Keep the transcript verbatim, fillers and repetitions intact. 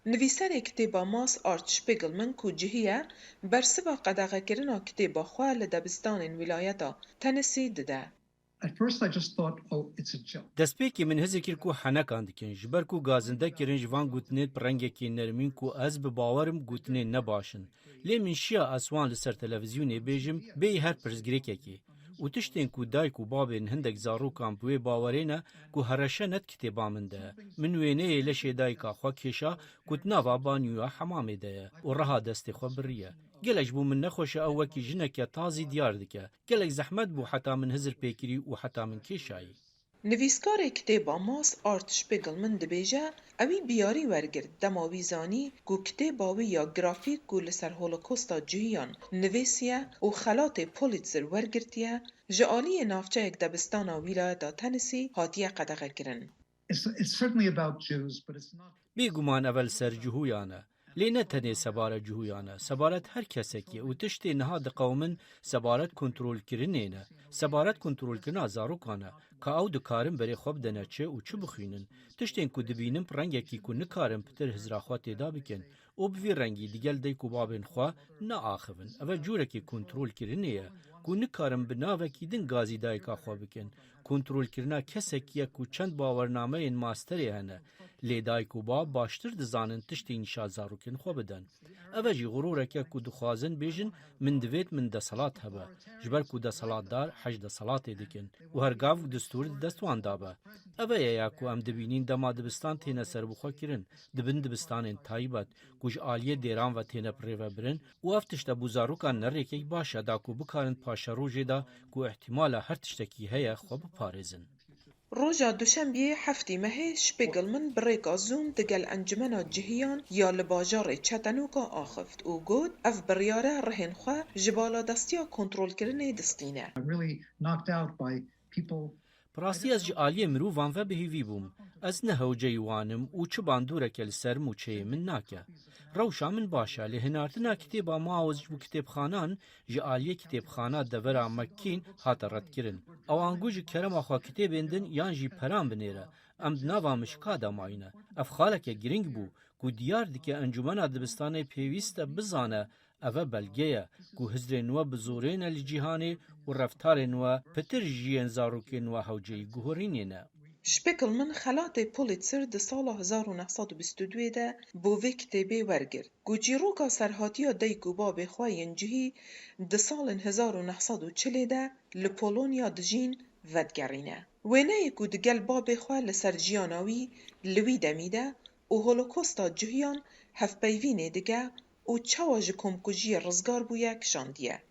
Nivîserê kitêba Mass Art Spiegelman ku cihî ye, bersiva qedexekirina kitêba xwe li debistanên wîlayeta Tennessee dide. At first I just thought, oh, it's a joke. Destpêkê min hizir kir ku henekan dikin, ji ber ku gazinde kirin ji van gotinên bi rengekî nermîn ku ez bi bawer im gotinên ne baş in. Lê min şiya ez wan li ser televîzyonê bêjim, bêyî her pirsgirêkekê. Û tiştên ku dayik û babên hindek zarokan bi wê bawerê ne ku hereşe ne di kitêba min de ye. Min wêneyê leşê dayika xwe kêşa ku di nava banyoya hemamê de ye û reha destê xwe biriye. Gelek ji bo min nexweş e, ew wekî jineke tazî diyar dike. Gelek zehmet bû heta min hizir pê kirî û heta min kêşayî. Nivîskarê kitêba Mass Art Spiegelman dibêje, ewî biyarî wergirt dema wî zanî ku kitêba wî ya grafîk ku li ser Holokosta Cihiyan nivîsiye û xelatê Pulitzer wergirtiye, ji aliyê navçeyek debistana wîlayeta Tennessee hatiye qedexekirin. It's, it's certainly about Jews, but it's not. Bêguman ev li ser Cihûyan e. Lê ne tenê sebaret Cihûyan e. Sebaret her kesekî ye û tiştê niha diqewimin sebaret kontrolkirinê ne. Sebaret kontrolkirina zarokan e. Ka ew dikarin berê xwe bidene çi û çi bixwînin. Tiştên ku dibînin bi rengekî ku nikarin pitir hizra xwe têda bikin û bi vî rengî digel dayik û babên xwe neaxivin. Ev e curekê kontrolkirinê ye ku nikarin bi navekî din gazî dayika xwe bikin. Kontrolkirina kesekî ye ku çend bawernameyên masterê hene. Lê dayik û bab baştir dizanin tiştên nîşa zarokên xwe bidin. Ev e jî xurûrek e ku dixwazin bêjin, min divêt min deselat hebe. Ji ber ku deselatdar hej deselatê dikin û her gav distûr di dest wan de be. Ev e ya ku em dibînin dema dibistan têne serbixwe kirin, di bin dibistanên taybet, ku ji aliyê dêran ve têne birêvebirin û ev tişt e bo zarokan ne rêkek baş e da ku bikarin paşerojê de ku îhtîmala her tiştekî heye xwe biparêzin. Roja Duşembiyê heftê mehê Spiegelman bi rêka Zoom digel Encumena Cihiyan ya li bajarê Chattanooga axift û got, ev biryare rihên xwe ji baladestiya kontrolkirinê distîne. I'm really knocked out by people. Bi rastî ez ji aliyê mirovan ve bi hêvî bûm. Ez ne hewceyî wan im û çi bandoreke li ser mûçeyê min nake. Rewşa min baş e, lê hinartina kitêba Maus ji bo kitêbxanan ji aliyê kitêbxana devera McKean hate redkirin. Ewan got ji kerema xwe kitêbên din yan jî peran binêre. Em di nava mişka de mayîne. Ev xaleke girîng bû ku diyar dike Encûmena Dibistanê pêwîst e bizane, ev e belge ye ku hizrên we bi zorê ne li cîhanê û reftarên we pitir ji yên zarokên we hewceyî guhorînê ne. Spiegelman xelatê Pulitzer di sala hezar û neh sed û bîst û duyê de bo vê kitêbê wergirt. Ku çîroka serhatiya dayik û babê xwe yên cihî di salên hezar û neh sed û çilê de li Polonya dijîn vedigerîne. Wêneyê ku digel babê xwe li ser jiyana wî li wî demî de û Holokosta cihiyan hevpeyvînê dike û çawa ji komkujiyê rizgar bûye kişandiye.